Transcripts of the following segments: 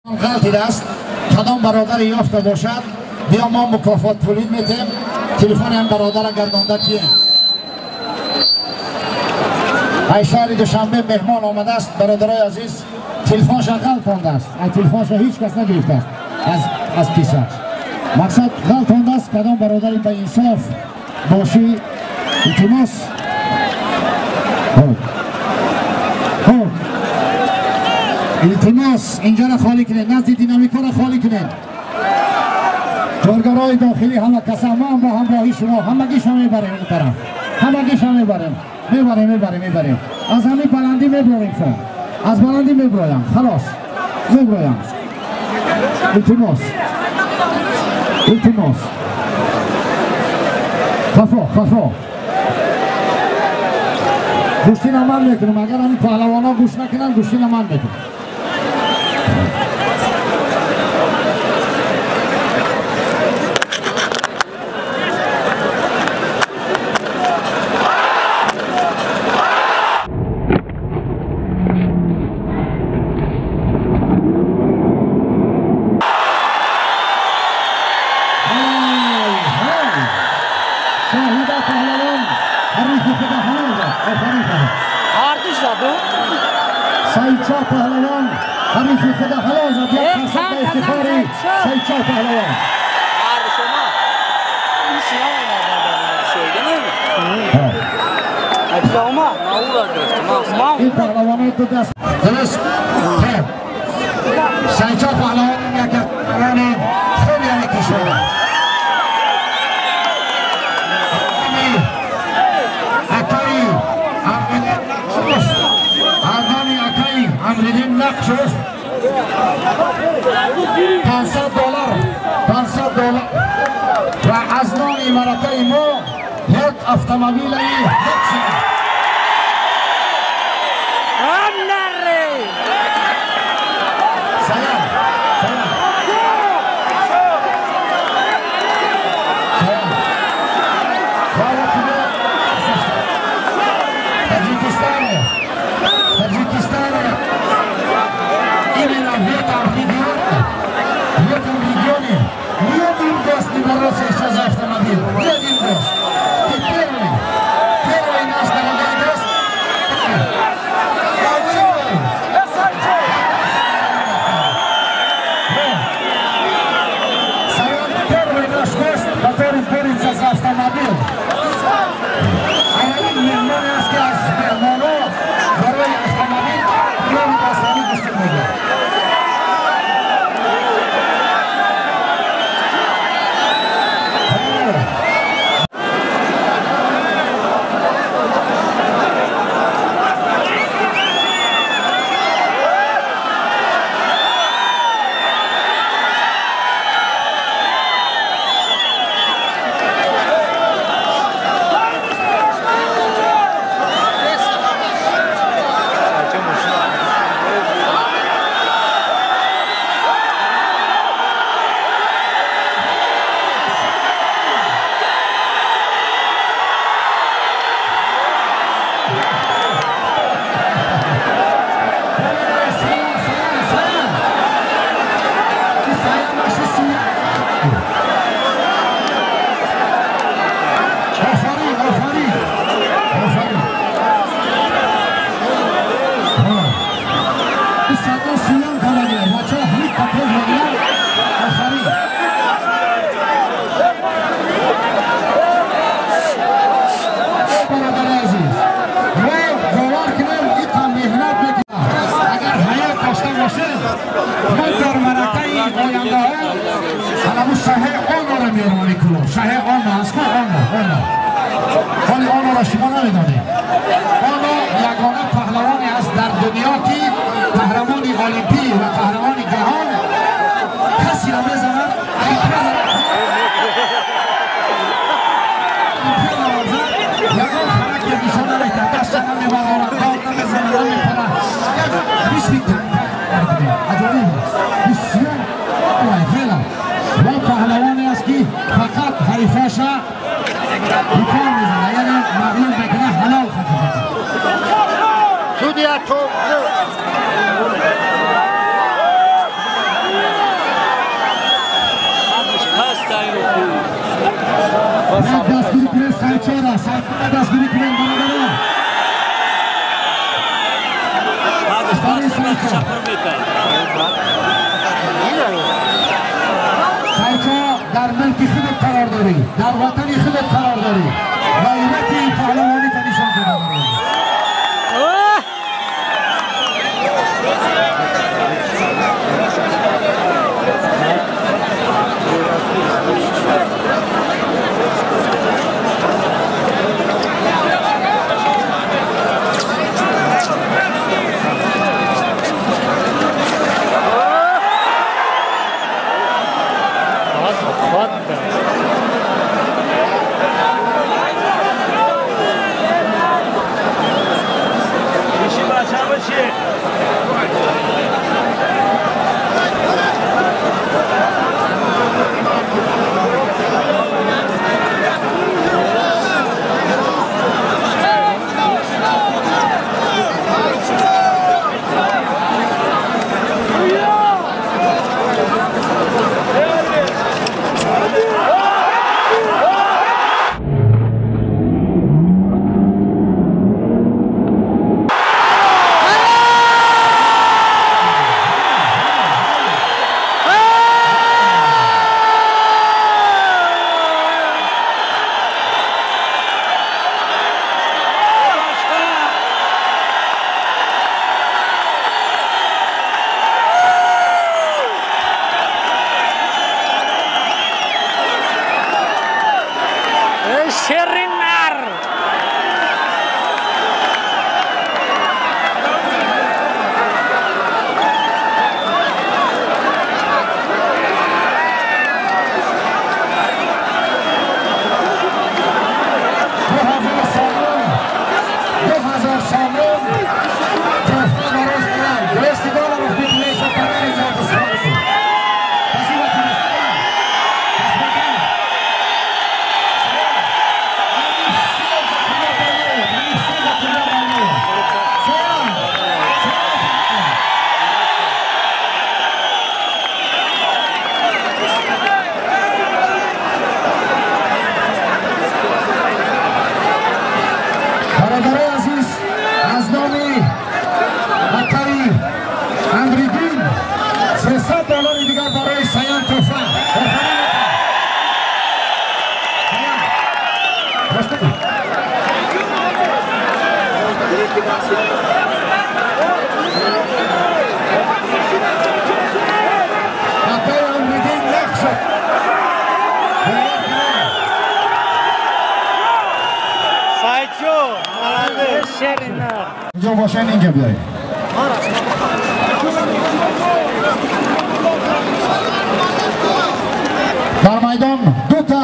Ғалтидааст. Кадом бародари ёфта бошад, биё мо мукофот пулӣ метем. Телефони ҳам бародара гардонда тием. Ай шаҳри Душанбе меҳмон омадааст, бародарои азиз. Телефонша ғалтондааст. Ай телефонша ҳеҷ кас нагирифтааст аз кисаш. Мақсад ғалтондааст. Кадом бародари ба инсоф бошӣ, илтимос. Хуб, илтимос, инҷоро холӣ кунед, назди динамикаро холӣ кунед. Коргарои дохилӣ ҳама каса, мо ҳам бо ҳамроҳи шумо ҳамагиша мебарем он тараф, ҳамагиша мебарем, мебарем, мебарем, мебарем. Аз ҳамин баландӣ мебарем шумо, аз баландӣ меброям, халос меброям. Илтимос, илтимос, хафо, хафо. Гӯштина ман мекунам, агар ҳамин паҳлавонҳо гӯш накунанд, гӯштина ман мекунам. Сайча паҳлавон ҳарифи худа ҳалол зад. Як қарсак ифтихори Сайча паҳлавон. Ин паҳлавонои ду даст дуруст. Сайча паҳлавон як аз паҳлавони хуби ҳамин кишвар аст. Амриддин Нақшов $500, $500 ва аз номи маракаи мо як автомобили Лексия. Салом, салом, салом. Таджикистане, Таджикистане, именно в этом регионе ни один гость не боролся еще за автомобиль. Ни один гость. Ты первый, первый наш дорогой гость. Салам, первый наш гость, который борется за автомобиль. Аввалин меҳмоне аст, ки аз меҳмонҳо барои автомобил ёми дастворӣ гӯштӣ мегирад. Ҳоли онро шумо намедонед. Оно ягона паҳлавоне аст дар дунё, ки қаҳрамони олимпӣ ва қаҳрамони ҷаҳон касеро мезанад, ягон характер нишон намедиҳад, дастша намебардорад, дод намезанад, намепарад. Як мисли аҷоиб аст, бисёр хела. Ва паҳлавоне аст, ки фақат ҳарифаша бикор мезанад, яъне мағлуб мекунад, ҳалол хати. Судья, то دستگیری کنه سایچه را، سایچه دستگیری کنه برادران. سایچه در ملک خودت قرار داری، در وطن خودت قرار داری، غیرت پهلوانی تا نشان داده. اینجا باشن، اینجا بیایید. در میدان دو تا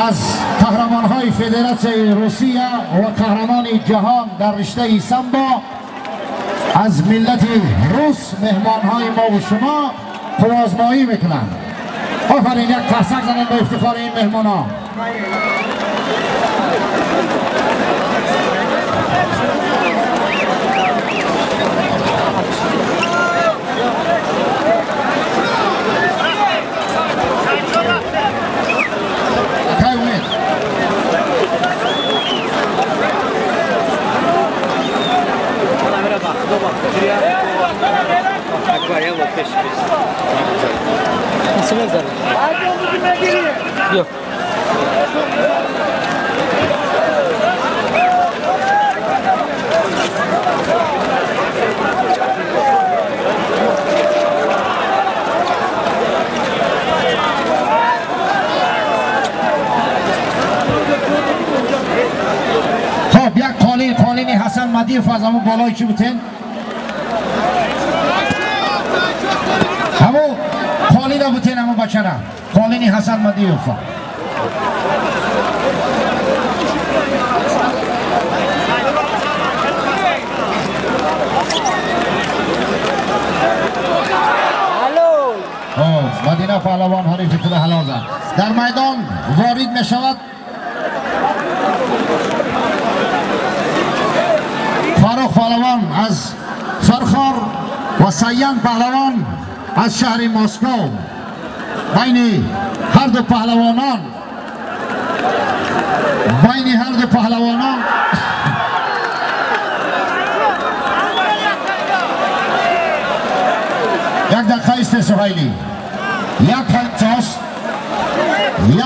از قهرمان‌های فدراسیون روسیه و قهرمان جهان در رشته سامبو از ملت روس مهمان‌های ما و شما قوازمایی میکنند. آفرین، یک قرصک زنند به افتخار این مهمان‌ها. Yok. خب یک قالین، قالین حسن مدیف از همون بالای چی بودن؟ همون قالین بودن، همون بچه را قالین حسن مدیف. مدینه پهلوان حریف خود حلال زد. در میدان وارد می شود فاروق پهلوان از فرخار و سیان پهلوان از شهر مسکو. بین هر دو پهلوانان Байни ҳар ду паҳлавонон як дақиқа исте Суҳайлӣ. Як палисос,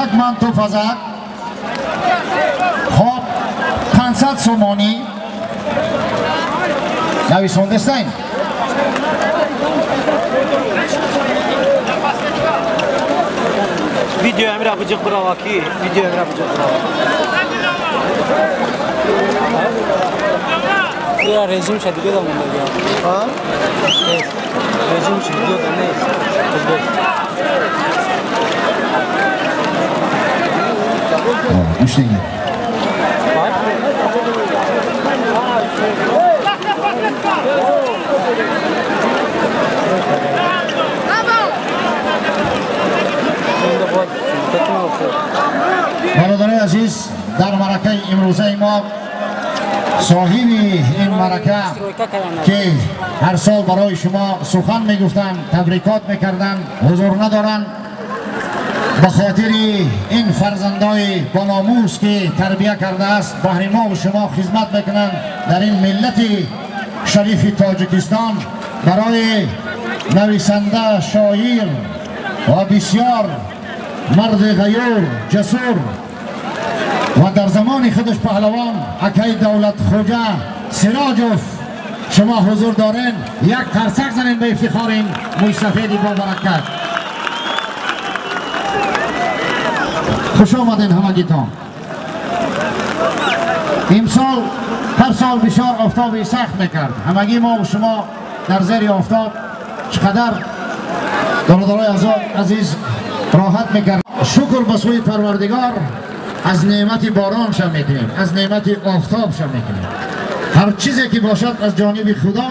як манту пазак, хоб 500 сомонӣ нависондестайн. Видео амира буҷиқ бирава ки видео амира буҷиқ бирава. Я режим ша дига дамонда. Ҳа? Режим ша дига дам нест. Гӯштингир. Бародарои азиз, дар маъракаи имрӯзаи мо соҳиби ин маърака ки ҳар сол барои шумо сухан мегуфтанд, табрикот мекарданд, ҳузур надоранд. Ба хотири ин фарзандои бономус ки тарбия кардааст, баҳри мо ва шумо хизмат мекунанд дар ин миллати шарифи Тоҷикистон, барои нависанда, шоир ва бисёр марди ғаюр, ҷасур ва дар замони худаш паҳлавон акаи Давлатхоҷа Сироҷов шумо ҳузур дорен. Як қарсак занем ба ифтихори ин мӯйсафеди бобаракат. Хуш омаден ҳамагитон. Имсол ҳар сол бисёр офтоби сахт мекард. Ҳамагӣ мо ва шумо дар зери офтоб чӣ қадар бародарои азиз роҳат мекард. Шукр ба сӯи Парвардигор, аз неъмати борон ша мекунем, аз неъмати офтоб ша мекунем. Ҳар чизе ки бошад аз ҷониби Худо,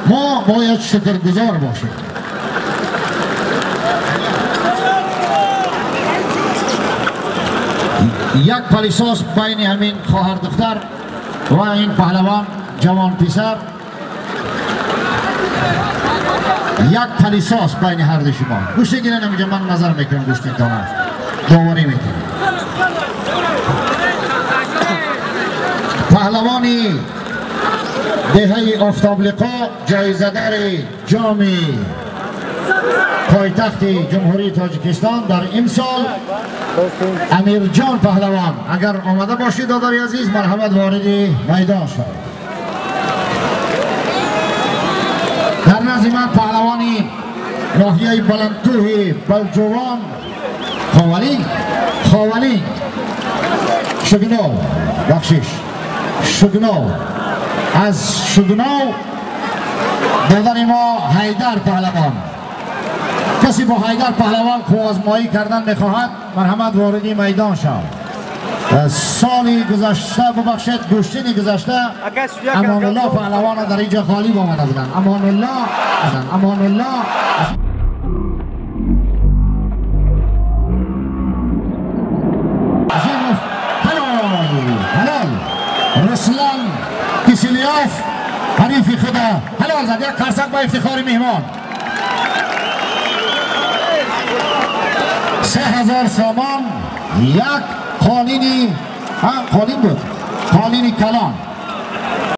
мо бояд шукргузор бошем. Як палисос байни ҳамин хоҳардухтар ва ин паҳлавон ҷавон писар, як палисос байни ҳарду шумо. Гӯшти гирен ҳаминҷо, ман назар мекунам, гӯштинтона доварӣ мекунам. Паҳлавони деҳаи Офтоблиқо, ҷоизадари ҷоми пойтахти Ҷумҳурии Тоҷикистон дар имсол Амирҷон паҳлавон. Агар омада бошед, додари азиз, марҳамат вориди майдон шавед. Дар назди ман паҳлавони ноҳияи Баландкӯҳи Балҷувон Ховалинг Шугнов, бахшиш, Шугнов, аз Шугнов додари мо Ҳайдар паҳлавон. Касе бо Ҳайдар паҳлавон қувваозмоӣ кардан мехоҳад, марҳамат вориди майдон шав. Соли гузашта, бубахшед, гӯштини гузашта Амонулло паҳлавонро дар инҷо ғолиб омада буданд. Амонулло Азимов ҳалол, Руслан Киселёв ҳарифи худа ҳалол зад. Як қарсак ба ифтихори меҳмон. 3000 сомон, як қолини, қолин буд, қолини калон.